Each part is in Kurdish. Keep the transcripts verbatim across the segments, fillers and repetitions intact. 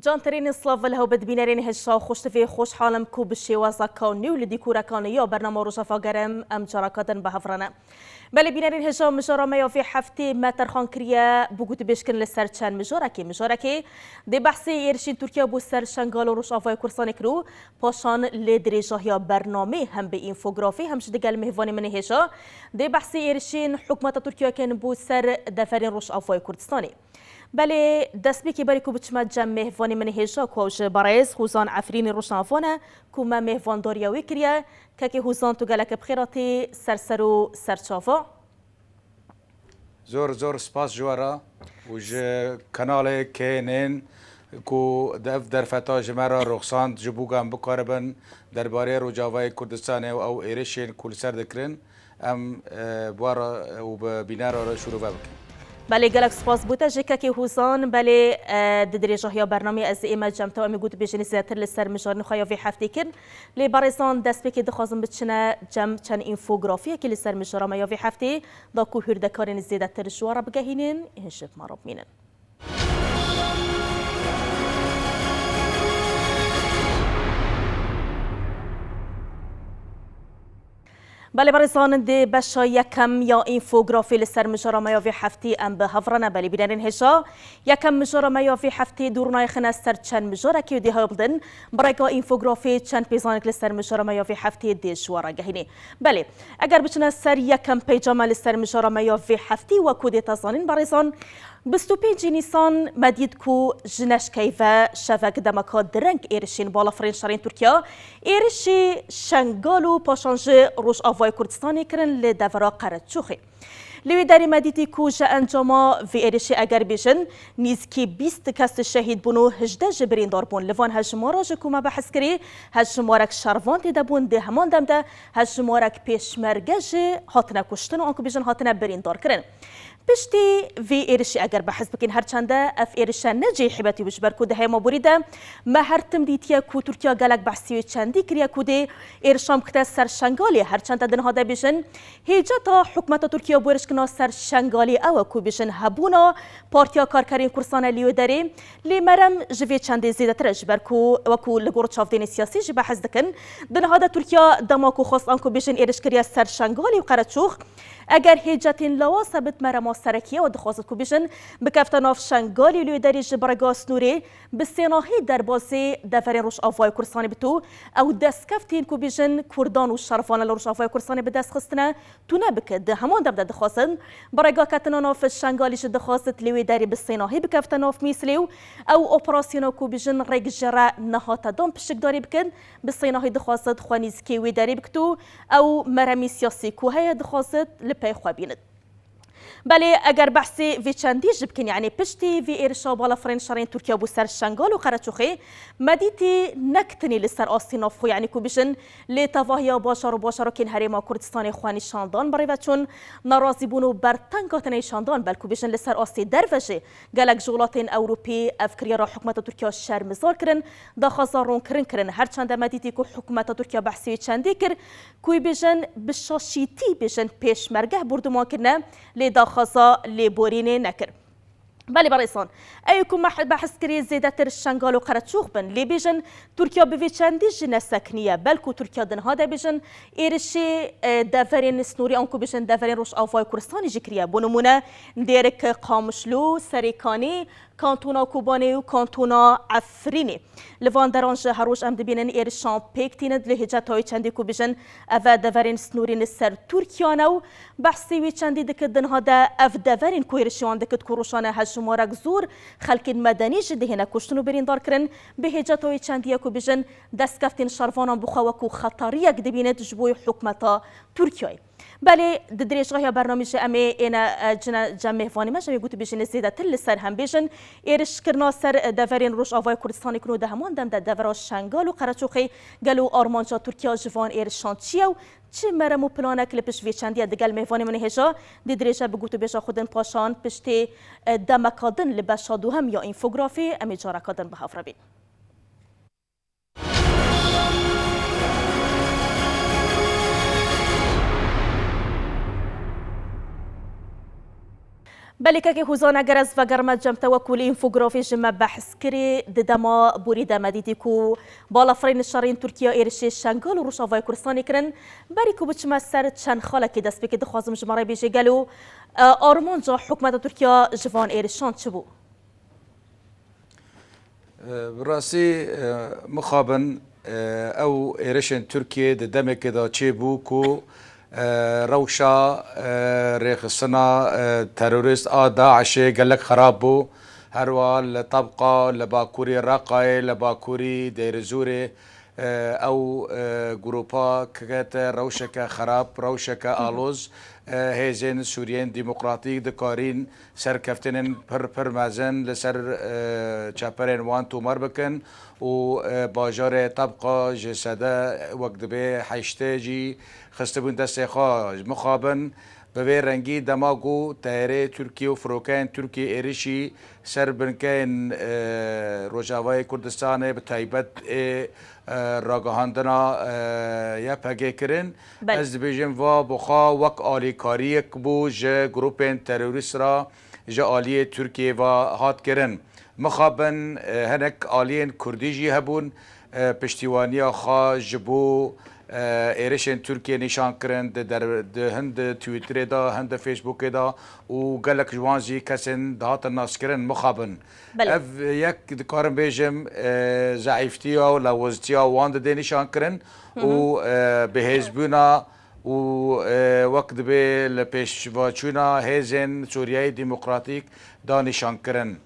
Canterînê silav li hew bid bînerên hêja xweştivê, xweşhal im ku bi şêwazeka nû li dîkoreka nû ya bernama Rojava Germ em caraka din bi hev re ne. Belê bînerên hêja, mijara me ya vê heftê me terxan kiriye, bi gotûbêjkirin li ser çend mijarekê. Mijarekê dê behsê êrişên Tirkiye bo ser Şengal û Rojavayê Kurdistanê kir û paşan lê dirêjahiya bernamê hem bi înfografî hem jî digel mêvanê min ê hêja dê behsê êrişên hikûmeta Tirkiye kin bo ser deverên Rojavayê Kurdistanê. Belê, destpêkê berî ku biçime cem mêvanê min ê hêja ku ew ji berêz Hozan Efrînê rojnavvan e ku me mêvandariya wî kiriye. Kekê Hozan, tu gelek bi xêr hatî ser ser û serçava. Zor zor spas ji we re û ji kanalê K N N ku ev derfeta ji me re rexsand ji bo ku em bikaribin derbarê Rojavayê Kurdistanê û ew êrişên ku li ser dikirin, em, e, bi we re û bi bînera re şûrove bikin. Belê, gelek spas bo te jî kekê Hozan. Belê, e, di dirêjahiya bernamê ez ê me cem te û em ê gotûbêjên zêdetir li ser mijarên xwe ya vê heftê kin. Lê berêzan, destpêkê dixwazim biçine cem çend înfografiyekê li ser mijara me ya vê heftê, da ku hûrdekarên zêdetir ji we re bigehînin, hêj bi me re bimînin. Belê berêzan, di beşa yekem ya înfografê li ser mijara me ya vê heftê em bi hev re ne. Belê bînerên hêja, yekem mijara me ya vê heftê dûrnayê xine ser çend mijarekê û dê hewl bidin bi rêka înfografê çend pêzanek li ser mijara me ya vê heftê dê ji we re gehînê. Belê, eger biçine ser yekem pêca me li ser mijara me ya vê heftê, wekû dê te zanîn berêzan, bîst û pêncî Nîsan me dît ku ji neşkeyve şevek demeka direng êrişên balafirên şerên Tirkiye, êrişî Şengal û paşan ji Rojavayê Kurdistanê kirin li devera Qereçoxê. Li wê derê me dîtî ku ji encama vê êrişê eger bêjin, nîzikî bîst kes şehîd bûn û hejdeh ji birîndar bûn. Li van hejmara jî ku me behs kirî, hejmarek şervan tê de bûn, di heman dem de hejmarek pêşmerge jî hatine kuştin û anku bêjin hatine birîndar kirin. Piştî vê êrişê eger behs bikin, her çende ev êrişe ne cihê hêbetî bû, ji ber ku di heyama borî de me her tim dîtiye ku Tirkiye gelek behsî wê çendî kiriye ku dê êrişan bikite ser Şengalê, her çende di niha de bêjin hêceta hikûmeta Tirkiye bo êrişkirina ser Şengalê ew e ku bêjin hebûna Partiya Karkerên Kurdistanê li wê derê. Lê merem ji vê çendê zêdetir e, ji ber ku wekû li gor çavdênê siyasî jî behs dikin, di niha de Tirkiye dema ku xwest anku bêjin êriş kiriye ser Şengalê û Qereçox, eger hêcetên lawa sebit merema serekî ye û dixwazit ku bêjin bikefte nav Şengalê û li wê derê ji bi rêga snorê bi sênahî derbasê deverên Rojavayê Kurdistanê bito, ew destkeftên ku bêjin Kurdan û şervanan li Rojavayê Kurdistanê bi dest xistine, tune bike. Di heman dem de dixwazin bi rêga ketina nav Şengalê jî dixwazit li wê derê bi sênahî bikefte nav Mîslê û ew operasyona ku bêjin rêk ji re nehate dan pişikdarî bikin, bi sênahî dixwazit xwe nîzikê wê derê bikit û ew meremî siyasî ku heye dixwazit li pey xwe bînit. Belê eger behsê vê çendî jî bikin, yanî piştî vê êrişa balafirên şerên Tirkiye bû ser Şengal û Qereçoxê, me dîtî nek tenê li ser astê navxwe, yanî ku bêjin lê tevahiya bajar û bajarokên Herêma Kurdistanê xwenîşandan birêve çûn, nerazîbûn û berteng hatine nîşandan, belkû bêjin li ser astê derve jî gelek ji welatên Ewropî ev kiryara hikûmeta Tirkiye şermizar kirin, daxwaza ronkirin kirin. Her çende me dîtî ku hikûmeta Tirkiye behsê wê çendî kir, ku wî bêjin bi şaşîtî bêjin pêşmergeh borduman kirine, lê daxwaza lêborînê nekir. Belê berêzan, ew ku me behs kirî zêdetir Şengal û Qereçox bin, lê bêjin Tirkiye bi vê çendî jî nesekiniye, belkû Tirkiye di niha de bêjin êrişê, e, deverên snorî an ku bêjin deverên Rojavayê Kurdistanê jî kiriye. Bo nimûne, Dêrik, Qamişlo, Serêkanî, Kantona Kobanê û Kantona Efrînê. Li van deran jî her roj em dibînin êrişan pêk tînin, li hêceta wê çendî ku bêjin ev e deverên snorî li ser Tirkiye ne û behsê wê çendî dikit, di niha de ev deverên ku êrişê wan dikit ku rojane hejmarek zor xelkên medenî jî dihêne kuştin û birîndar kirin, bi hêceta wê çendî ye ku bêjin destkeftên şervanan bi xwe wekû xetariyek dibînit ji bo hikûmeta Tirkiyeyê. Belê, di dirêjahiya bernamê jî em ê êne, e, cine cem mêvanê me, ji em ê gotûbêjên zêdetir li ser hem bêjin. Êrişkirina ser, e, deverên Rojavayê Kurdistanê kin û di heman dem de devera Şengal û Qereçoxê, gelo armanca Tirkiye ji van êrişan çi ye û çi merem û planek li pişt vê çendî ye? Digel mêvanê min ê hêja, di dirêje bi gotûbêja xwe din paşan piştê, e, demeka din li beşa duhem ya înfografê em ê careka din bi hev re bîn. Belê kekê Hûzan, eger ez vegerime cem te, wekû li înfografê ji me behs kirî, di dema borî de me dîtî ku balafirên şerên Tirkiye êrişê Şengal û Rojavayê Kurdistanê kirin. Berî ku biçime ser çend xalekê destpêkê dixwazim ji me re bêjê, gelo, e, armanca hikûmeta Tirkiye ji van êrişan çi bû? Bi rastî, e, mixabin, e, ew êrişên Tirkiyê di demekê de çêbû ku, e, rewşa, e, rêxistina, e, terorîst a DAIŞê gelek xerab bû. Her wiha li Tebqa, li bakurî Reqayê, li bakurî Dêrizûrê, e, ew, e, grûpa kete rewşeke xerab, rewşeke aloz, e, hêzên Sûriyên Demokratîk dikarîn serkeftinên pir, pir mezin li ser, e, çeperên wan tomar bikin û, e, bajarê Tebqa ji sede wek dibê heştê jî xistibûn destê xwe. Mixabin bi vê rengî dema ku teyarê Tirkiye û firokeyên Tirkiye êrişî ser binkeyên, e, Rojavayê Kurdistanê, bi taybet ê, e, ragihandina, e, Y P G kirin. Belê. Ez dibêjim va bi xwe wek alîkariyek bû ji grûpên terorîst re ji aliyê Tirkiyê ve hat kirin. Mixabin, e, hinek aliyên Kurdî jî hebûn, e, piştîwaniya xwe ji bo, e, êrişên Tirkiyê nîşan kirin di der-, di hin di Twitterê de, hin di Facebookê de û gelek ji wan jî kesên dihatin naskirin mixabin. Belê. Ev yek dikarim bêjim, e, zeîftiya û lewiztiya wan didê nîşan kirin û, e, bihêzbûna û, e, wek dibê li pêşveçûna hêzên Sûriyeyê Demokratîk da nîşan kirin.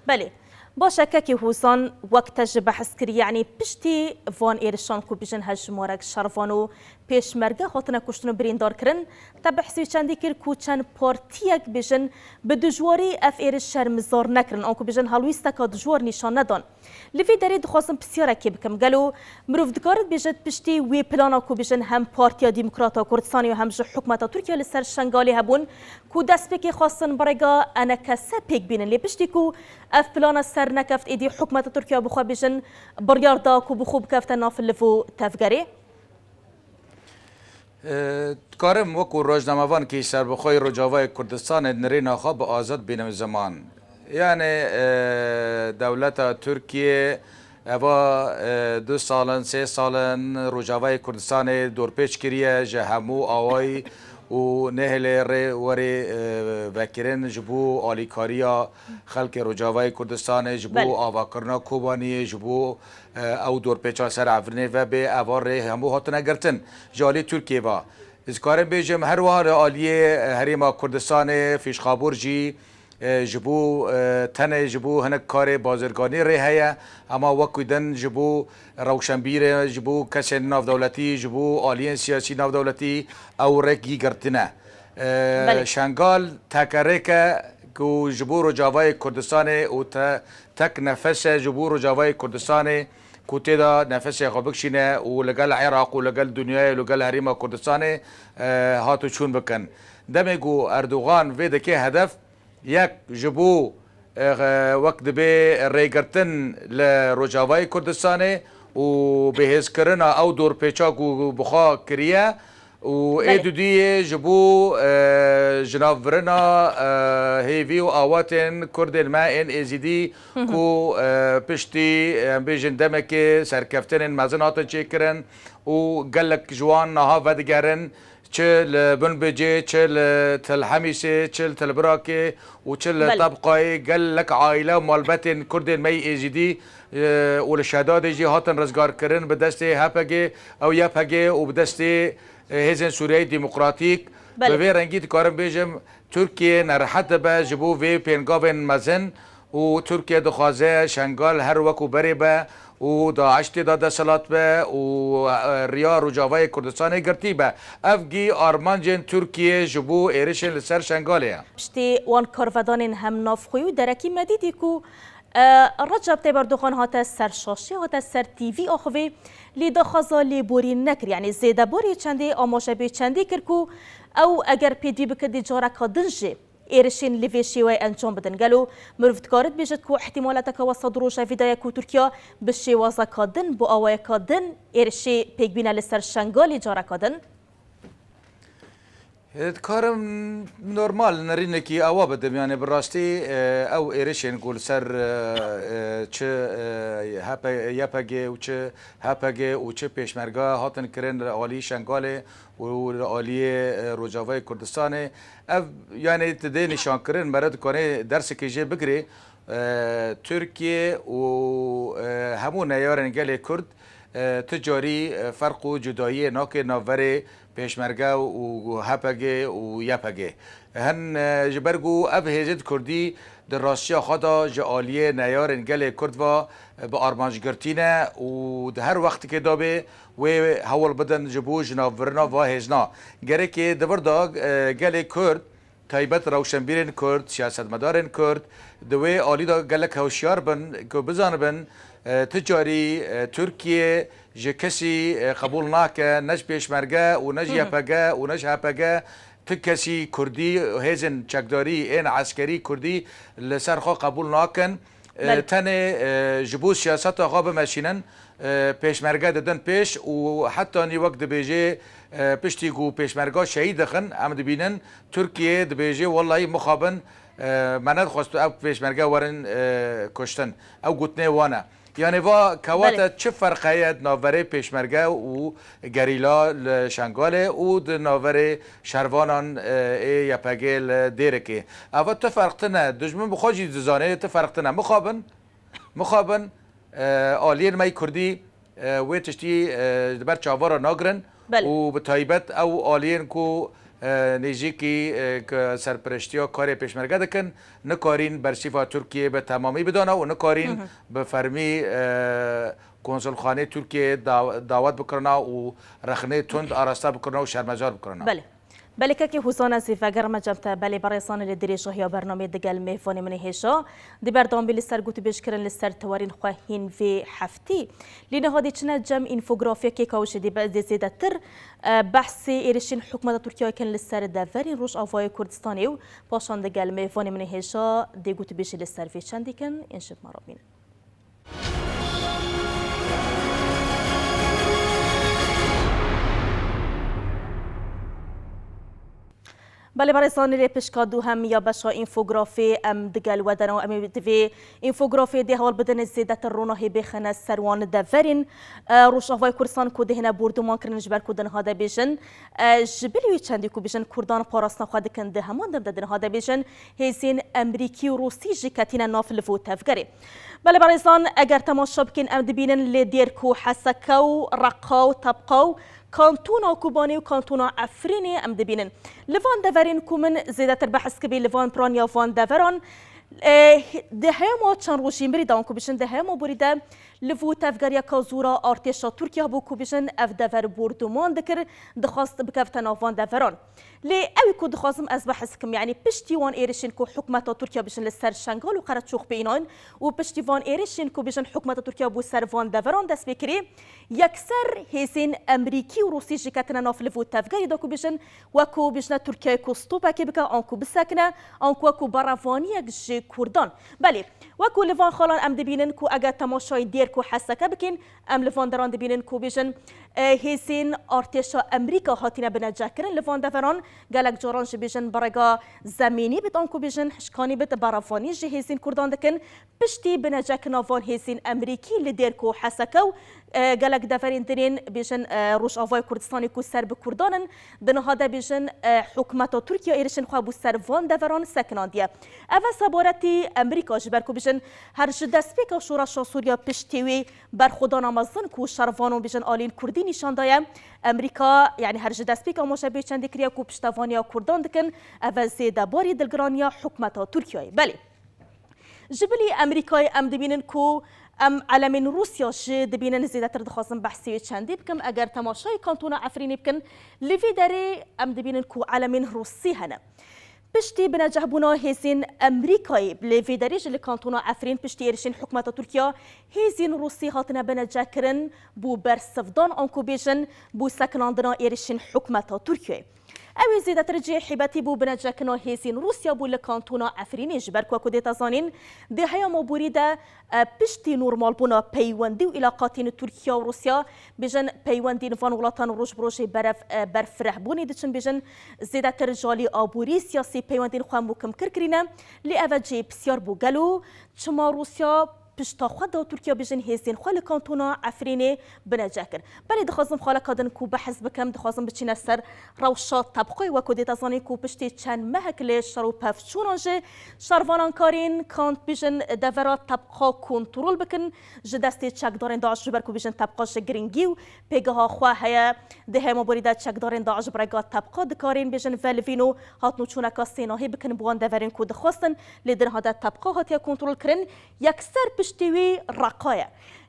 Belê. Baş e, kekê Hûzan, wek te ji behs kirî, yanî piştî van êrişan ku bijin hejmarek şervan û pêşmerge hatine kuştin û birîndar kirin, te behsî çendî kir ku çend partiyek bijin bi dijwarî ev êriş şermizar nekirin, anku bijin helwîsteka dijwar nîşan nedan. Li vî derê dixwazim pisyarekê bikim. Gelo mirov dikarit bêjit piştî wê plana ku bijin hem Partiya Demokrata Kurdistanê û hem jî hikûmeta Tirkiye li ser Şengalê hebûn ku destpêkê xwestin bi rêga enekese pêk bînin. Lê piştî ku ev plana ser nekeft, êdî hikûmeta Tirkiye bi xwe bijin biryar da ku bi xwe bikevte nav liv û tevgerê. E, dikarim wekû rojnamevankî serbixweyî Rojavayê Kurdistanê nirêna xwe bi azad bînim ziman. Yani, e, dewleta Tirkiye eva, e, du sal in, sê sal in Rojavayê Kurdistanê dorpêç kiriye ji hemû awayî û nehêlê rê werê, e, vekirin ji bo alîkariya xelkê Rojavayê Kurdistanê, ji bo Belê. avakirina Kobaniyê, ji bo, e, ew dorpêça ser Efrînê vebê, eva rê hemû hatine girtin ji alî Tirkiyê ve. Ez karim bêjim, her wiha li aliyê, e, Herêma Kurdistanê, Fîşxabûr jî, e, ji bo, e, tenê ji bo hinek karê bazirganî rê heye, hema wekî din ji bo rewşenbîrê, ji bo kesên navdewletî, ji bo aliyên siyasî navdewletî ew rêk yî girtine. E, Belê. Şengal teke rêk e ku ji bo Rojavayê Kurdistanê û te-, tek nefes e ji bo Rojavayê Kurdistanê ku tê de nefesê xwe bikişîne û li gel Iraq û li gel dinyayê û li gel Herêma Kurdistanê, e, hat û çûn bikin. Demê ku Erdogan vê dike hedef, yek ji bo, e, wek dibê rêgirtin li Rojavayê Kurdistanê û bihêzkirina ew dorpêça ku bi xwe kiriye û ê Belê. dudiyê ji bo, e, jinavbirina, e, hêvî û awatên Kurdên me ên Êzîdî Hı hı. ku, e, piştî, em bêjin demekê serkeftinên mezin hatin çêkirin û gelek ji wan niha vedigerin. Çi li Binbicê, çi li Til Hemîsê, çi li Til Birakê û çi li Belê. Tebqayê gelek aîle û malbetên Kurdên me yê Êzîdî, e, û li Şedadê jî hatin rizgarkirin bi destê H P G, ew Y P G û bi destê, e, Hêzên Sûriyeyê Demokratîk. Belê. Bi vê rengî dikarim bêjim, Tirkiye nerehet dibe ji bo vê pêngavên mezin. û Tirkiye dixwaze Şengal her wekû berê be û DAIŞ tê de desthilat be û, e, riya Rojavayê Kurdistanê girtî be. Ev gî armancên Tirkiye ji bo êrişên li ser Şengalê ye. Piştî wan karvedanên hem navxweyî û derekî me dîtî ku, e, Recep Tayyip Erdogan hate ser şaşê, hate ser T V axivî, lê daxwaza lêborîn nekir. Yanî zêdebarê çendê amaje bê çendî kir ku ew eger pêdivî bike dê careka din jî êrişên li vê şêweyê encam bidin. Gelo mirov dikarit bêjit ku ihtimaleteke wesa di rojevî de ye ku Tirkiye bi şêwazeka din, bi awayeka din êrişê pêk bîne li ser Şengalê careka din? Dikarim normal nerînekî ewa bidim, yani bi rastî, e, ew êrişên ku li ser, e, e, çi, e, H P, Y P G û çi H P G û çi pêşmerge hatin kirin li alî Şengalê û li aliyê, e, Rojavayê Kurdistanê. Ev, yani, didê nîşankirin, mere dikanê dersekê jê bigirê, e, Tirkiye û, e, hemû neyarên gelê Kurd, e, ti carî, e, ferq û cudayiyê nake navberê pêşmerge û H P G û Y P G. Hin, e, ji ber ku ev hêzê di Kurdî di rastiya xwe de ji aliyê neyarên gelê Kurd ve, e, bi armancgirtî ne û di her wextikê de bê wê hewl bidin ji bo jinavbirina va hêzna. Gerekê di vir de, e, gelê Kurd, taybet rewşenbîrên Kurd, siyasetmedarên Kurd, di wê alî de gelek hewşiyar bin ku bizanibin, e, ti carî, e, Tirkiye ji kesî, e, qebûl nake, ne ji pêşmerge û ne ji Hı hı. Y P G û ne ji H P G, ti kesî Kurdî, hêzên çekdarî, ên eskerî Kurdî li ser xwe qebûl nakin. E, Belê. Tenê, e, ji bo siyaseta xwe bimeşînin, e, pêşmerge didin pêş û hetanî wek dibêje, e, piştî ku pêşmerga şehîd dixin, em dibînin, Tirkiye dibêje, wellahî mixabin, e, me nedixwest ev pêşmerge werin, e, kuştin. Ew gotinê wan e. Yani va kewate Belê. Çi ferq heye di navberê pêşmerge û gerîla li Şengalê û di navberê şervanan, e, ê Y P G li Dêrikê? Eva tu ferq tine, dijmin bi xwe jî dizane tu ferq tine. Mixabin, mixabin, e, aliyên me yê Kurdî, e, wê tiştî, e, di ber çavara nagirin Belê. Û bi taybet ew aliyên ku, e, nêzîkî, e, ke serpereştiya karê pêşmerge dikin, nikarîn bersîfa Tirkiyê bi temamî bidana û nikarîn Hı hı. bi fermî, e, konsulxanê Tirkiyê da-, dawet bikirina û rexnê tund arasta bikirina û şermezar bikirina. Belê. Belê kekê Hûzan, ez ê vegerime cem te. Belê berêzan, li dirêjahiya bernameyê digel mêvanê min ê hêja. Di berdewamî li ser gotûbêjkirin li ser tewarên xwe hîn vê heftî. Lê niha dê çine cem înfografiyekê ka wişê dê be-, dê zêdetir, e, behsê êrişên hikûmeta Tirkiyeyê kin li ser deverên Rojavayê Kurdistanê û paşan digel mêvanê min ê hêja dê gotûbêjê li ser vê çendî kin. Ên ji me re bînin. Belê berêzan, lê pişka duhem ya beşa înfografê em digel we de ne û em ê di vê înfografê dê hewl bidin zêdetir ronahî bêxine ser wan deverên, e, Rojavayê Kurdistan ku dihêne borduman kirin ji ber ku di niha de bêjin, e, ji bilî wî çendî ku bêjin Kurdan parastina xwe dikin di heman dem de di niha de bêjin hêzên Emerîkî û Rûsî jî ketîne nav liv û tevgerê. Belê berêzan, eger temaşa bikin em dibînin lê Dêrk û Heseke û Reqa û Tebqa û Kantona Kobanê û Kantona Efrînê em dibînin. Li van deverên ku min zêdetir behs kibî li van piraniya van deveran, e, di heyama çend rojî mirî de, anku bêjin di heyama borî de liv û tevgeriyeka zû ra artêşa Tirkiye bû ku bêjin ev dever borduman dikir, dixwast bikevte nav van deveran. Lê ew ku dixwazim ez behs bikim, yanî piştî wan êrişên ku hikûmeta Tirkiye bêjin li ser Şengal û Qereçox pênayin û piştî van êrişên ku bêjin hikûmeta Tirkiye bû ser van deveran dest pê kirî, yekser hêzên Emerîkî û Rûsî jî ketine nav liv û tevgerê de ku bêjin, wekû bêjine Tirkiyeyê ku stopekê bike, anku bisekine, anku wekû berevaniyek ji Kurdan. Belê, wekû li van xalan em dibînin ku eger temaşayê Dêrk û Heseke bikin, em li van deran dibînin ku bêjin, e, hêzên artêşa Emerîka hatine binecekirin li van deveran, gelek caran jî bêjin bi rêga zemînî bit, anku bêjin hişkanî bit, berevanî ji hêzên Kurdan dikin. Piştî binecekirina van hêzên Emerîkî li Dêrk û Heseke û, e, gelek deverên din ên bêjin, e, Rojavayê Kurdistanê ku ser bi Kurdan in, di niha de bêjin, e, hikûmeta Tirkiye êrişên xwe bû ser van deveran sekinandiye. Ev e sebaretî Emerîka, ji ber ku bêjin her ji destpêka şoreşa Sûriya piştî wî berxwedana mezin ku şervanan bêjin aliyên Kurdî nîşan daye. Emerîka, yanî her ji destpêka amaje bê çendî kiriye ku piştevaniya Kurdan dikin, ev e zêdebarî dilgiraniya hikûmeta Tirkiyeyê. Belê. Ji bilî Emerîkayê em dibînin ku em elemên Rûsya jî dibînin, zêdetir dixwazim behsê wê çendî bikim. Eger temaşayê kantona Efrînê bikin, li vî derê em dibînin ku elemên Rûsî hene. Piştî binecehbûna hêzên Emerîkayê li vê derê jî li kantona Efrîn piştî êrişên hikûmeta Tirkiye hêzên Rûsî hatine binecekirin bo bersivdan, anku bêjin bo sekinandina êrişên hikûmeta Tirkiyeyê. Ew ê zêdetir cihê hêbetî bû binecekirina hêzên Rûsya bû li kantona Efrînê, ji ber ku, ku dê te zanîn, di heyama borî de, e, piştî normalbûna peywendî û îlaqatên Tirkiye û Rûsya, bêjin peywendîn van welatan roj bi rojê berev, e, berfirehbûnê diçin, bêjin zêdetir ji alî aborî, siyasî peywendîn xwe mûkimkir kirîne. Lê ev e cihê pisyar bû, gelo çima Rûsya pişta xwe da Tirkiye, bêjin hêzên xwe li kantona Efrînê bineceh kir? Belê dixwazim xaleka din ku behs bikim, dixwazim biçîne ser rewşa Tebqayê. Wek ku dê te zanîn ku piştî çend mehek li şer û pevçûnan ji şervanan karîn kant, bêjin devera Tebqa kontrol bikin ji destê çekdarên DAIŞ, ji ber ku, bêjin, Tebqa ji giringî û pêgeha xwe heye. Di hema borî de çekdarên DAIŞ bi rêka Tebqa dikarîn, bêjin, velivîn û hatnûçûneka sênahî bikin bi wan deverên ku dixwestin, lê di niha de Tebqa hatiye kontrolkirin. Yekser piştî wî Reqa ye.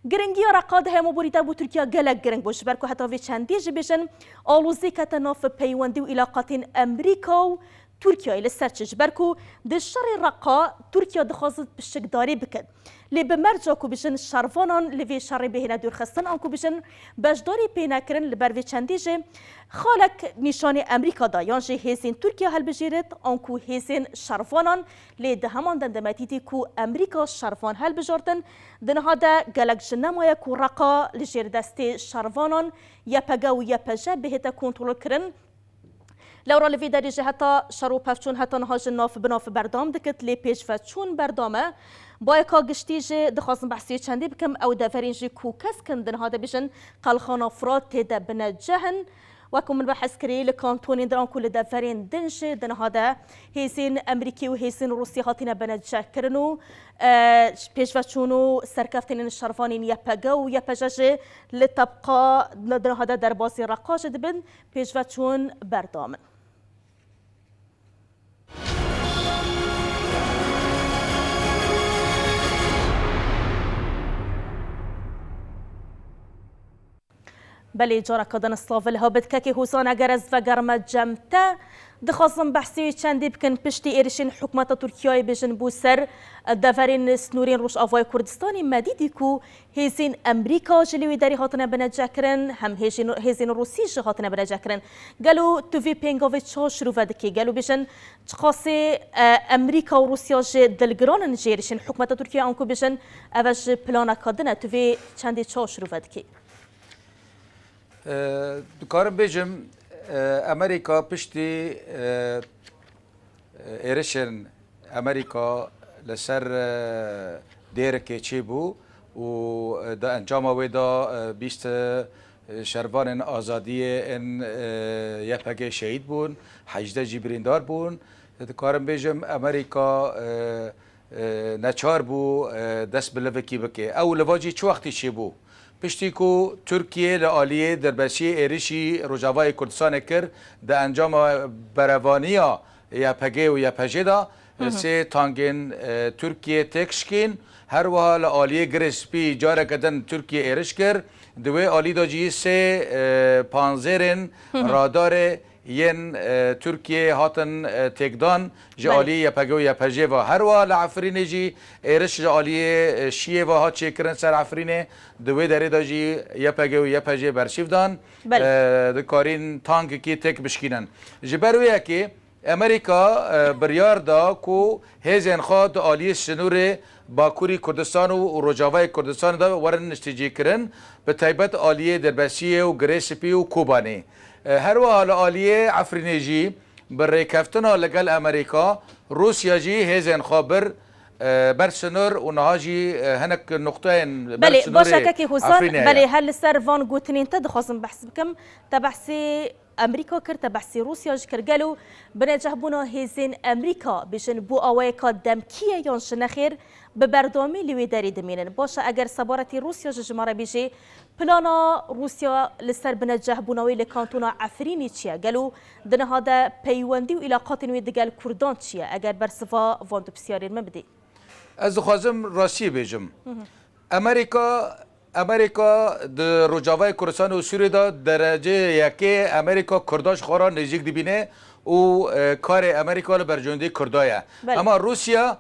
Giringiya Reqa di hema borî de bo Tirkiye gelek giring bû, ji ber ku heta vê çendî jî, bêjin, alozî kete nav peywendî û îlaqatên Amerîka û Tirkiyeyê. Li ser çi? Ji ber ku di şerê Reqa Tirkiye dixwazit pişikdarî bike. Lê bi merca ku, bêjin, şervanan li vê şerê bihêne dûrxistin, anku, bêjin, beşdarî pê nekirin, li ber vê çendî jî xalek nîşanî Amerîka da, yan jî hêzên Tirkiye hilbijêrit, anku hêzên şervanan, lê di heman demdemetî dî ku Amerîka şervan hilbijartin, di niha de gelek ji nemaye ku Reqa li jêr destê şervanan Y P G û Y P J bihête kontrolkirin. Lewra li vî derê jî heta şer û pevçûn heta niha jî nav bi nav berdewam dikit, lê pêşveçûn berdewam e. Bayeka giştî jî dixwazim behsê çendî bikim, ew deverên jî ku kesk in di niha de, bêjin, Qelxana Firat tê de bineceh in. Wek ku min behs kirî, li kantonên din anku li deverên din jî di niha de hêzên Amerîkî û hêzên Rûsî hatine binecehkirin û, e, pêşveçûn û serkeftinên şervanên Y P G û Y P J jî li Tebqa di niha de derbasî Reqa jî dibin. Pêşveçûn berdewam in. Belê, careke din silav li hev bit. Kekê Hozan, eger ez vegerime cem te, dixwazim behsê wî çendî bikin. Piştî êrişên hikûmeta Tirkiyeyê, bêjin, bû ser deverên snorên Rojavayê Kurdistanê, me dîtî ku hêzên Amerîka jî li wê derê hatine binecehkirin, hem hêjên, hêzên Rûsî jî hatine binecehkirin. Gelo tu vê pêngavê çawa şirove dikî? Gelo, bêjin, çiqasê, e, Amerîka û Rûsya jî dilgiran in ji êrişên hikûmeta Tirkiyeyê, anku, bêjin, ev e ji planeka din e, tu vê çendê çawa şirove dikî? E, dikarim bêjim, e, Amerîka piştî, e, êrişên Amerîka li ser, e, Dêrikê çêbû û, e, di encama wê de, e, bîst, e, şervanên azadiyê ên, e, Y P G şehîd bûn, hejdeh jî birîndar bûn. Dikarim bêjim, Amerîka, e, e, neçar bû, e, dest bi livikî bike. Ew liva jî çi wextî çêbû? Piştî ku Tirkiye li aliyê derbasî êrişî Rojavayê Kurdistanê kir, di encama berevaniya Y P G û Y P J de, Hı hı. sê tangên, e, Tirkiye têk şikîn. Her wiha li aliyê Girê Spî careke din Tirkiye êriş kir. Di wê alî de jî sê, e, panzêrên Hı hı. radarê yên, e, Tirkiyeyê hatin, e, têkdan ji Belê. aliyê Y P G û Y P J ve. Her wiha li Efrînê jî êriş ji aliyê, e, Şiyê ve hat çêkirin ser Efrînê. Di wê derê de jî Y P G û Y P J bersiv dan, Belê. e, dikarîn tankekî têk bişkînin. Ji ber wê yekê Amerîka, e, biryar da ku hêzên xwe di aliyê sinûrê Bakurî Kurdistan û Rojavayê Kurdistanê de werin niştecîkirin, bi taybet aliyê Dirbesiyê û Girê Spî û Kobanê. E, her wiha li aliyê Efrînê jî bi rêkeftina li gel Amerîka, Rûsya jî hêzên xwe bir, e, ber sinûr û niha jî, e, hinek nuqteyên ber Belê, sinûrê baş e, kekê Hozan, Efrînê heye. Belê, her li ser van gotinên te dixwazim behs bikim. Te behsê Amerîka kir, te behsê Rûsya jî kir. Gelo binecehbûna hêzên Amerîka, bêjin, bû awayeka demkî ye yan jî nexêr, bi berdewamî li wê derê dimînin? Baş e, eger sebaretî Rûsya ji, ji me re bêjê, plana Rûsya li ser binecehbûna wê li kantona Efrînê çi ye? Gelo di niha de peywendî û îlaqatên wê digel Kurdan çi ye? Eger bersiva van du pisyarên min bidî. Ez dixwazim rastiyê bêjim. Hı hı. Amerîka, Amerîka di Rojavayê Kurdistan û Sûriyê de dereceyê yekê Amerîka Kurda ji xwe re nêzîk dibîne û, e, karê Amerîka li berjewendî Kurda ye. Belê. Ema Rûsya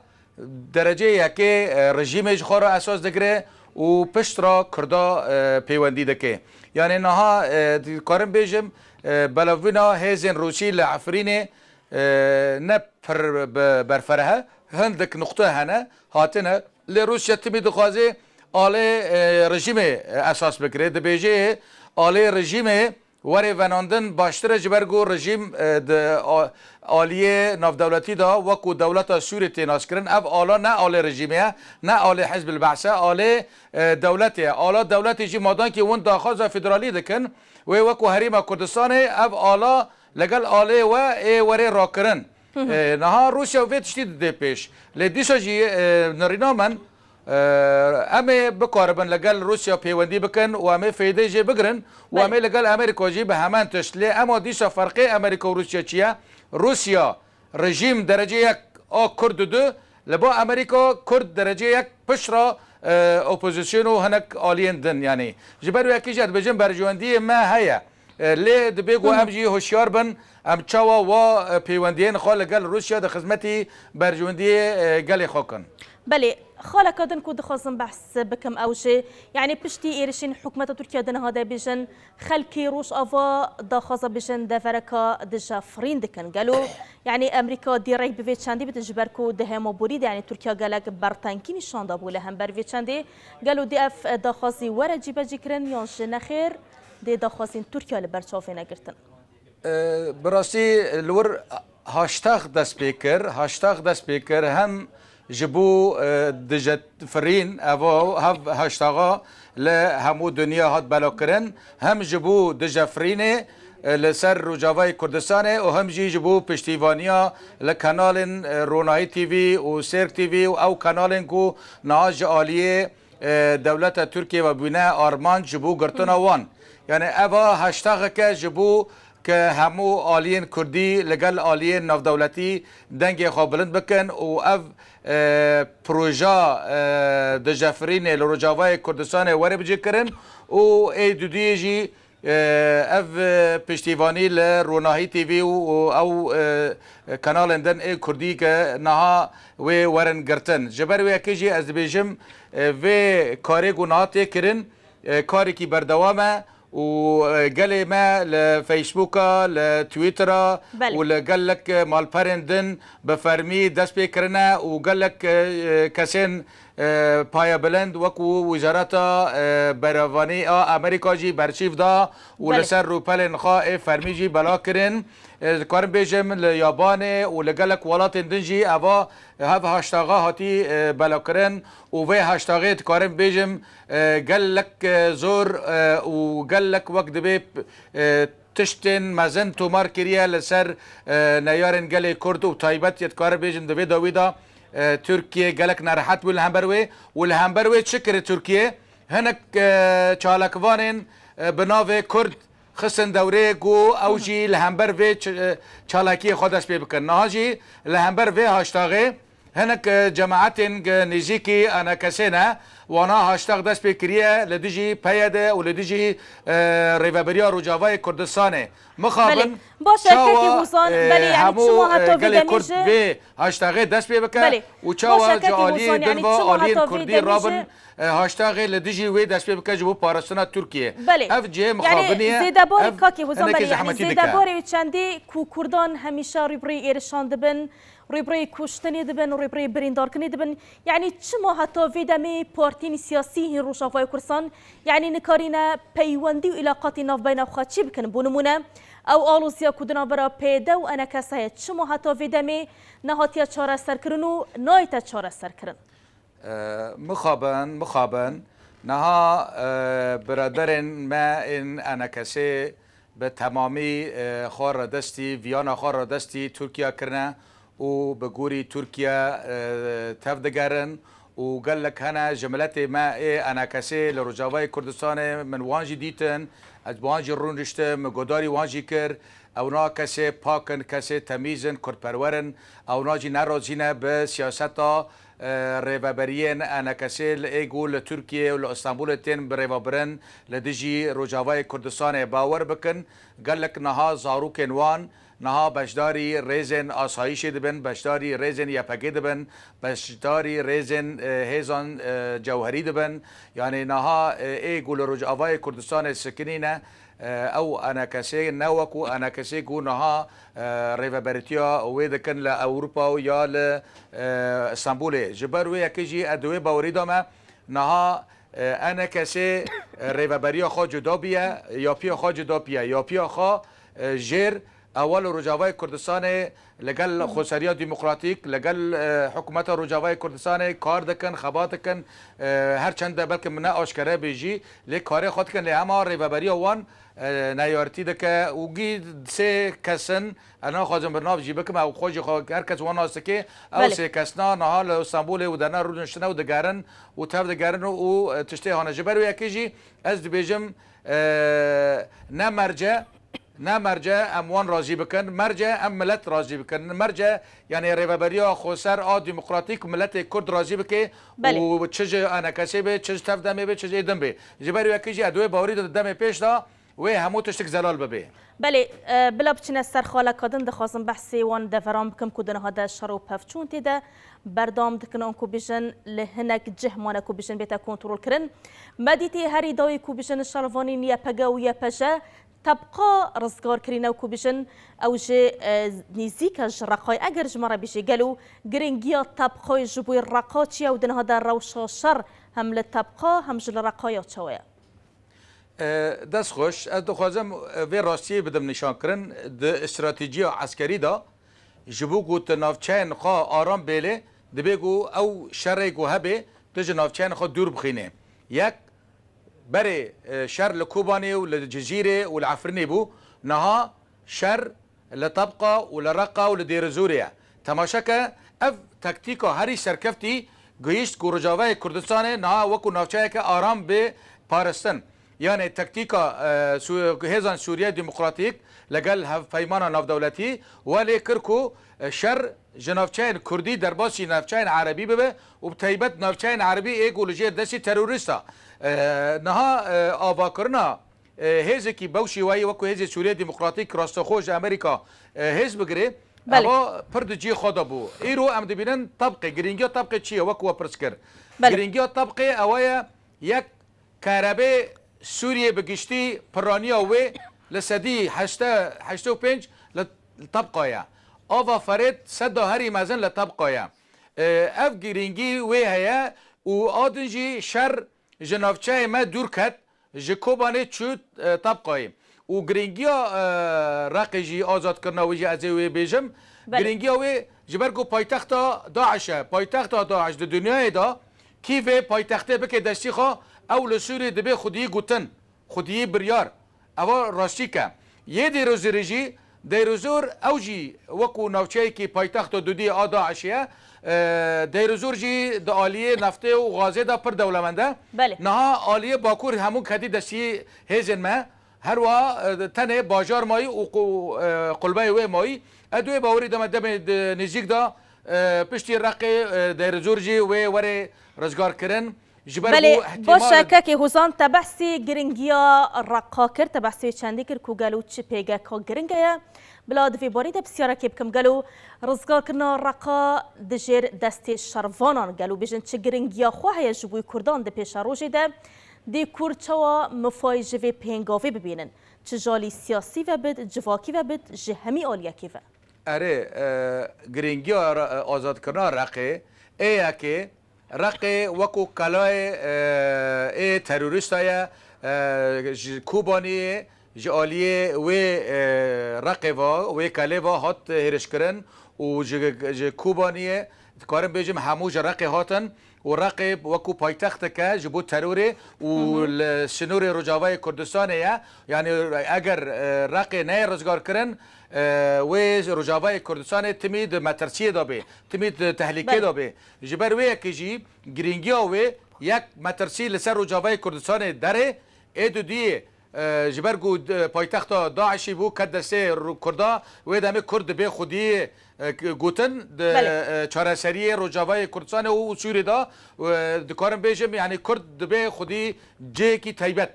dereceyê yekê, e, rejîmê ji xwe re esas digire û pişt re Kurda, e, pêwendî dike. Yanî niha, e, dikarim bêjim, e, belavbûna hêzên Rûsî li Efrînê, e, ne pir bi-, berfireh e. Hindik nuqte hene, hatine. Lê Rûsya timî dixwaze alê, e, rejîmê, e, esas bikire. Dibêje alê rejîmê werê venandin baştir e, ji ber ku rejîm, e, di a-, aliyê navdewletî de wekû dewleta Sûrê tê naskirin. Ev ala ne alê rejîmê ye, ne alê Hizb el-Ba'se, alê, e, dewletê ye. Ala dewletê jî madankî hûn daxwaza federalî dikin, wê wekû Herêma Kurdistanê ev ala legel alê we ê werê rakirin. E, niha Rûsya vê tiştî didê pêş. Lê dîsa jî, e, nirîna min, e, em ê bikaribin legel Rûsya pêwendî bikin û em ê fêdê jê bigirin û em Belê. ê legel Amerîka jî bi hemen tişt. Lê ema dîsa ferqê Amerîka û Rûsya çi ye? Rûsya rejîm derece yek a Kurd didu, li ba Amerîka Kurd derece yek pişt re, e, opozîsyon û hinek aliyên din, yanî. Ji ber wê yekê jî ez dibêjim berjewendiyê me heye. E, lê dibê ku Hı hı. em jî hişyar bin, em çawa wa, e, pêwendiyên xwe li gel Rûsya di xizmetî berjewendiyê, e, gelê xwe kin. Belê, xaleka din ku dixwazim behs bikim ew jî, yanî piştî êrişên hikûmeta Tirkiye di niha de bêjin, xelkê Rojava daxwaza bêjin devereka dijefirîn dikin. Gelo, yanî Amerîka dê rêk bi vê çendî bidin ji ber ku di hema borî de, yanî Tirkiye gelek bertenkî nîşan dabû li hember vê çendê. Gelo dê ev daxwazî were cîbecîkirin yan jî nexêr? Dê daxwazên Tirkiye li ber çavê negirtin. E, bi rastî li wir haştag dest pê kir. Haştag dest pê kir hem ji bo, e, dijefirîn, ev hev haştaga li hemû dinya hat belakirin, hem ji bo dijefirînê, e, li ser Rojavayê Kurdistanê û hem jî ji bo piştîvaniya li kanalên, e, Ronahî T V û Sêrk T V û ew kanalên ku niha ji aliyê e, dewleta Tirkiye ve bûne armanc ji bo girtina wan. Yani eva heştexeke ji bo ke hemû aliyên Kurdî li gel aliyên navdewletî dengê xwe bilind bikin û ev, e, proja, e, dijefirînê li Rojavayê Kurdistanê were bicihkirin û ê dudiyê jî Ev piştîvanî li Ronahî T V û, û ew, e, kanalên din ê kurdî ke niha wê werin girtin. Ji ber wê yekê jî ez dibêjim, e, vê karê ku niha tê kirin, e, karekî berdewam e û, e, gelê me li Facebooka, li Twittera Belê. û li gelek malperên din bi fermî dest pê kirine û gelek, e, kesên e, payebilind wekû Wizareta, e, Berevanî a Amerîka jî berçîv da û Belê. li ser rûpelên xwe ê fermî jî bela kirin. E, dikarim bêjim li Yabanê û li gelek welatên din jî eva hev haştaxa hatî, e, bela kirin û vê haştaxê dikarim bêjim, e, gelek, e, zor, e, û gelek wek dibê, e, tiştên mezin tomar kiriye li ser, e, neyarên gelê Kurd û taybet yê dikarim bêjim di vê dawî de, e, Tirkiye gelek nerehet bû li hember wê û li hember wê çi kiri Tirkiye? Hinek, e, çalakvanên, e, bi navê Kurd xistin dewrê ku ew jî li hember vê ç-, e, çalakiyê xwe dest pê bikin. Niha jî li hember vê haştaxê hinek, e, cemaetên, e, nêzîkî A N K S'ê ne, wana haştax dest pê kiriye li dijî P Y D û li dijî, e, Rêveberiya Rojavayê Kurdistanê. Mixabin Belê. Baş e, çawa, kekî Hûsan, e, belê, yani hemû, çima e, heta vê gelê demê Kurd jî vê haştaxê dest pê bike Belê. û Baş çawa e, kekî Hûsan, aliyê yani din ve çima aliyên heta vê Kurdî demê rabin, jî e, haştaxê li dijî wê dest pê bike ji bo parastina Tirkiye. Belê. Ev cihê Yani mixabinî ye, zêdebarê, ev kekî Hûsan, hinekî belê, yani zehmetî dike. Zêdebarê û çendê ku Kurdan hemîşe rîbrî êrişan dibin, rîbrî kuştinê dibin, rîbrî birîndarkinê dibin. Yani çima heta vê demê partiyên siyasî hîn Rojavayê Kurdistan, yani nikarîne peywendî û îlaqatî navbeyna xwe çê bikin? Bo nimûne, ew aloziya ku di navbera P Y D û A N K S heye, çima heta vê demê nehatiye çareserkirin û nayête çareserkirin? E, mixabin, mixabin. Niha, e, biraderên me ên A N K S'ê bi temamî, e, xwe radestî, viyana xwe radestî Tirkiye kirine û bi gorî Tirkiye, e, tev digerin û gelek hene ji miletê me ê A N K S'ê li Rojavayê Kurdistanê, min wan jî dîtin, ez bi wan jî rûniştim, min guhdarî wan jî kir. Ewna kesê pak in, kesê temîz in, kurdperwer in. Ewna jî nerazî ne bi siyaseta, e, rêveberiyên enekesê li ê ku li Tirkiyê û li Stenbolê tên birêvebirin li dijî Rojavayê Kurdistanê. Bawer bikin, gelek niha zarokên wan niha beşdarî rêzên asayîşê dibin, beşdarî rêzên Y P G dibin, beşdarî rêzên, e, hêzan, e, cewherî dibin. Yanî niha, e, ê ku li Rojavayê Kurdistanê sikinî ne, e, ew enekesê ne wekû enekesê ku niha, e, rêveberîtiya wê dikin li Ewropa û ya li, e, Stenbolê. Ji ber wê yekê jî ez di wê bawerî de me niha, e, enekesê, e, rêveberiya xwe cuda biye, yapiya xwe cuda biye, yapiya xwe, e, jêr ewa li Rojavayê Kurdistanê li gel Xweseriya Demokratîk, li gel, e, hikûmeta Rojavayê Kurdistanê kar dikin, xebat dikin, e, her çend de belkim ne aşkere bê jî, lê karê xwe dikin, lê hema rêveberiya wan, e, neyartî dike û gî sê kes in, ez naxwazim bi nav jî bikim, ew xwe jî xwe her kes wan nas dike, ew Belê. sê kes na niha li Stenbolê û derna rûniştine û digerin û tev digerin û, û, e, tiştê hane. Ji ber wê yekê jî ez dibêjim, e, ne merce, ne merce em wan razî bikin, merce em milet razî bikin, merce, yanî rêveberiya xweser a demokratîk miletê Kurd razî bike Belê. û çi ji enekesê be, çi ji tev demê be, çi ji ê din be. Ji ber wê yekê jî ez di wê bawerî de di demê pêş de wê hemû tiştik zelal bibe. Belê, e, bila biçine ser xaleka din dixwazim behsê wan deveran bikim ku di niha de şer û pevçûn tê de berdewam dikin, anku bijin li hinek cih mane ku bijin bête kontrol kirin. Me dîtî herî dawî ku bijin şervanîn Y P G û Y P J tebqa rizgar kirîne û ku bijin ew ji, e, nêzîk e ji Reqayê. Eger ji me re bijî gelo giringiya tebqayê ji bo Reqa çi ye û di niha de rewşa şer hem li tebqa hem ji li Reqaya çawa ye? E, dest xweş. Ez dixwazim, e, vê rastiyê bidim nîşankirin. Di stratejiya eskerî de ji bo ku tu navçeyên xwe aram bêlê, dibê ku ew şerê ku hebe, tu ji navçeyên xwe dûr bixînê. Yek, berê, e, şer li Kobanê û li Cizîrê û li Efrînê bû. Niha şer li Tebqa û li Reqa û li Dêrizorê ye. Temaşe ke, ev taktîka herî serkeftî gihîşt ku Rojavayê Kurdistanê niha wekû navçeyeke aram bê parastin. Yanê taktîka, e, Sû-, hêzan Sûriye Demokratîk legel hevpeymana navdewletî welê kir ku, e, şer ji navçeyên Kurdî derbasî navçeyên Erebî bibe û bi taybet navçeyên Erebî ê ku li jêr destî terorîsta. E, niha, e, avakirina e, hêzekî bew şêwayî wekû Hêzê Sûriyê Demokratîk rasteqo ji Amerîka, e, hêz bigirê, Belê. eva pir di cihê xwe de bû. Îro em dibînin tebqê, girîngiya tebqê çi ye? Wekû we pirs kir. Belê. Girîngiya tebqê ewa ye, yek, karebê Sûriyê bi giştî piraniya wê li sedî heştê, heştê û pênc li, li tebqa ye. Ava Ferêt seda herî mezin li tebqa ye. E, ev girîngî wê heye û a din jî şer ji navçeyê me dûr ket, ji Kobanê çû, e, Tebqayê. Û girîngiya, e, Reqê jî, azadkirina wê jî ez ê wê bêjim. Belê. Girîngiya wê ji ber ku paytexta DAIŞ e, paytexta DAIŞ di dinyayê de kî vê paytextê bike destî xwe, ew li Sûriyê dibê xwediyî gotin. Xwediyê biryar. Eva rastî ke. Yê Dêrozorê jî, Dêrozor ew jî wekû navçeyekî paytexta dudiyê a DAIŞê ye. E, Dêrozor jî di aliyê neftê û gazê de pir dewlemend e. Belê. Niha aliyê Bakur hemû ketî destî hêzên me. Her wiha, e, tenê bajar mayî û qu-, e, qulbeyê wê mayî. Ez wê bawerî deme demê di nêzîk de, e, piştî Reqê, e, Dêrozor jî wê were rizgarkirin. Ji ber Belê, ku baş e, ihtimal kekê Hozan, te behsî giringiya Reqa kir, te behsî wê çendî kir ku gelo çi pêgeka giring heye. Bila di vê barî de pisyarekê bikim, gelo rizgarkirina Reqa di jêr destê şervanan gelo bêjin çi giringiya xwe heye ji bo Kurdan di pêşerojê de? Dê Kurd çawa mifayê ji vê pêngavê bibînin? Çi ji alî siyasî ve bit, civakî ve bit, ji hemî aliyekê ve? Erê, e, girîngiya re-, e, azadkirina Reqê, ê yekê, Reqê wekû qelayê, e, ê terorîsta ye, e, ji Kobaniyê, ji aliyê wê, e, Reqê ve, wê qelê ve hat hêrişkirin û ji, ji Kobaniyê, dikarim bêjim, hemû ji Reqê hatin û Reqê wekû paytexteke ji bo terorê û Hı hı. li sînorê Rojavayê Kurdistanê ye. Yanî eger, e, Reqê neyê rizgarkirin, e, wê Rojavayê Kurdistanê timî di metirsiyê de bê, timî di tehlîkê Belê. de bê. Ji ber wê yekê jî girîngiya wê yek metirsî li ser Rojavayê Kurdistanê derê, ê dudiyê e, ji ber ku, e, paytexta DAIŞ'î bû, ket destê Ru-, Kurda, wê demê Kurd dibê xwediyê, e, k-, gotin, di, Belê. e, çareseriyê Rojavayê Kurdistanê û Sûriyê de, e, dikarim bêjim, yanî Kurd dibê xwedî cihekî taybet.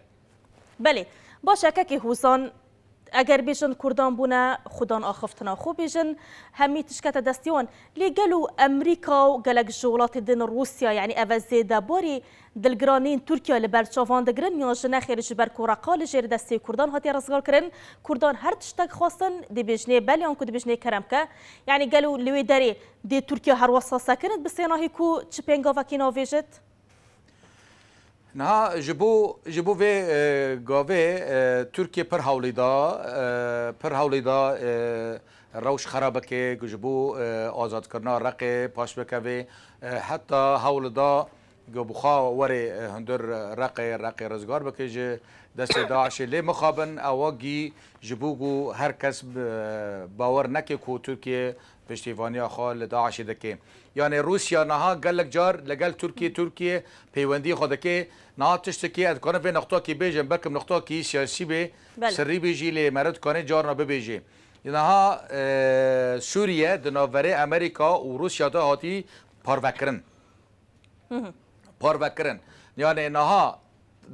Belê. Baş e, kekê Hûsan, eger bêjin Kurdan bûne, xudan axiftina xwe bêjin, hemî tişt kete destê wan. Lê gelo Amerîka û gelek ji welatê din Rûsya, yanî ev e zêdebarî dilgiranîn Tirkiye li ber çavan digirin, yan ji nexêr ji ber ku reqa li jêr destê Kurdan hatiye rizgarkirin, Kurdan her tiştek xwestin, dibêjinê belê, yan ku dibêjinê kerem ke. Yanî gelo li wê derê dê Tirkiye her wesa sekinit bi sênahî ku çi pêngavekî navêjit? Niha ji bo, ji bo vê, e, gavê, e, Tirkiye pir hewlî da, e, pir hewlî da, e, rewş xera bike, ku ji bo, e, azadkirina Reqê paş bikeve, e, heta hewl da ku bi xwe were, e, hundir Reqê, Reqê rizgar bike ji destê DAIŞ'ê. Lê mixabin ewa gî ji bo ku her kes, e, bawer neke ku Tirkiye piştîvaniya xwe li DAIŞ'ê dike. Yanî Rûsya niha gelek car li gel Tirkiye, Tirkiye peywendiyê xwe dike. Niha tiştekî ez dikarim vê nuqtakî bêjim, belkim nuqtakî siyasî bê, Belê. sirrî bê jî, lê meriv dikane carna bibêje. Niha, e, Sûriye di navberê Amerîka û Rûsya de hatî parvekirin. Parvekirin. Yanî niha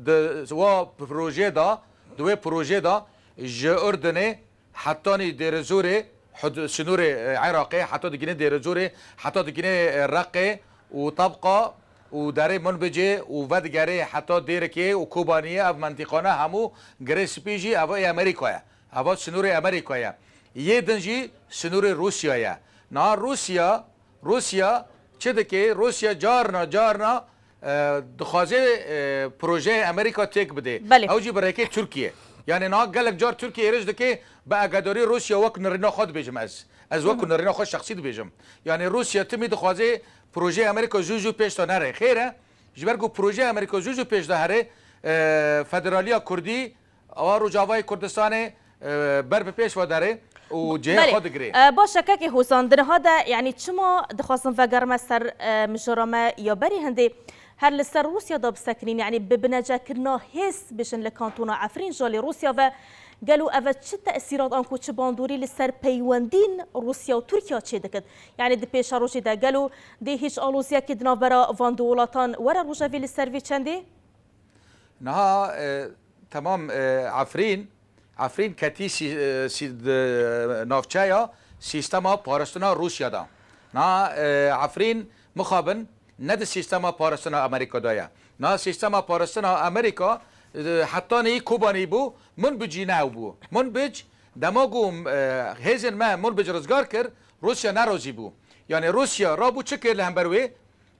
di wa projeyê de, di wê projeyê de ji Urdunê hetanî Dêrezorê, hud-, sinûrê, e, Iraqê, heta digine Dêrezorê, heta digine, e, Reqê û Tabqa û derê Munbicê û vedigere heta Dêrikê û Kobaniyê, ev mentîqane hemû Girê Spî jî ev ê Amerîka ye. Eva sinûrê Amerîka ye. Yê din jî sinûrê Rûsya ye. Niha Rûsya, Rûsya çi dike? Rûsya carna, carna, e, dixwaze, e, projeyê Amerîka têk bide. Belê. Ew jî bi rêkê Tirkiye. Yanî niha gelek car Tirkiye êrîş dike, bi agedarî Rûsya wek nirîna xwe dibêjim ez. Ez wek Hı hı. nirîna xwe şexsî dibêjim. Yanî Rûsya timî dixwaze projeyê Amerîka zû zû pêş de nere. Xêr e, ji ber ku projeyê Amerîka zû zû pêş de here, e, federaliya Kurdî, Ewa Rojavayê Kurdistanê, e, ber bi pêş ve dere û cihê Belê. xwe digire. E, baş e, kekê Hûsan, di niha de, yanî çima dixwazin vegerime ser, e, mijara me ya berî hindê her li ser Rûsya de bisekinîn, yanî bi binecekirina hêz bêjin li kantona Efrîn ji alî Rûsya ve, gelo ev e çi tesîrat anku çi bandorî li ser peywendîn Rûsya û Tirkiye çêdikit? Yanî di pêşerojê de gelo dê hîç aloziyekê di navbera van du welatan were rojevê li ser vê çendê? Niha, e, temam, e, Efrîn, Efrîn ketî sî-, e, sî-, di navçeya sîstema parastina Rûsya de. Niha, e, Efrîn mixabin ne di sîstema parastina Amerîka de ye. Niha sîstema parastina Amerîka, e, hetanî Kobanî bû, Munbicî ne ew bû. Munbic, dema ku, e, hêzên me Munbic rizgar kir, Rûsya nerazî bû. Yanî Rûsya rabû çi kir li hember wê?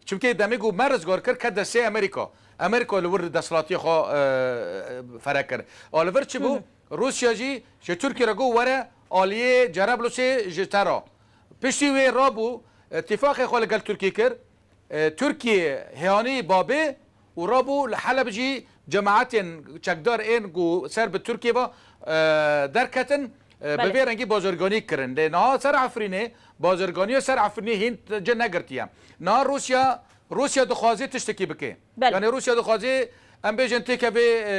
Çimkî demê ku me rizgar kir, ket destê Amerîka. Amerîka li wir desthilatiyê xwe, e, fere kir. A li vir çi bû? Hı hı. Rûsya jî ji Tirkiye re got were aliyê Cerablusê ji te re. Piştî wê rabû, e, tîfaqê xwe li gel Tirkiye kir. E, Tirkiye hêyanî babê û rabû li Heleb jî cemaetên çekdar ên ku ser bi Tirkiye ve, e, derketin, e, bi Belê. vê rengî bazirganî kirin. Lê niha ser Efrînê, bazirganiya ser Efrînê hîn cih negirtiye. Niha Rûsya, Rûsya dixwaze tiştekî bike. Belê. Yanî Rûsya dixwaze, em bêjin têkevê, e,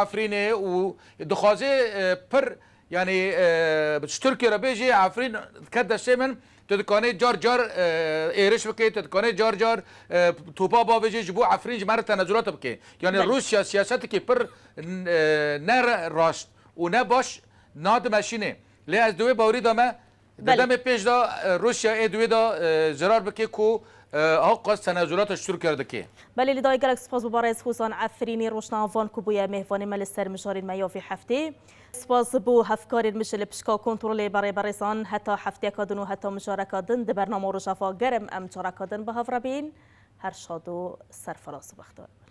Efrînê û dixwaze, e, pir, yanî, e, ji Tirkiye re bêjî, Efrîn ket destê min, tu dikanê car car, e, êriş bike, tu dikanê car car, e, topa bavêjî, ji bo Efrîn ji me re tenezulat bike. Yanî Belê. Rûsya siyasetekî pir, e, ne rast û ne baş nadimeşînê. Lê ez di wê bawerî de me, di Belê. demê pêş de, e, Rûsya ê di wê de, e, zirar bike ku, e, ew qas tenezulata ji Tirkiye re dike. Belê, li dayê gelek spas bo berêz Hûsan Efrînî, rojnamevan ku bûye mêvanê me li ser mijarên me ya vê heftê. Spas bo hevkarên min ji li pişka kontrolê berê berêzan. Heta hefteyeka din û heta mijareka din di bernama Rojava Germ em careka din bi hev re bîn. Her şad û serfiraz û bextewar bin.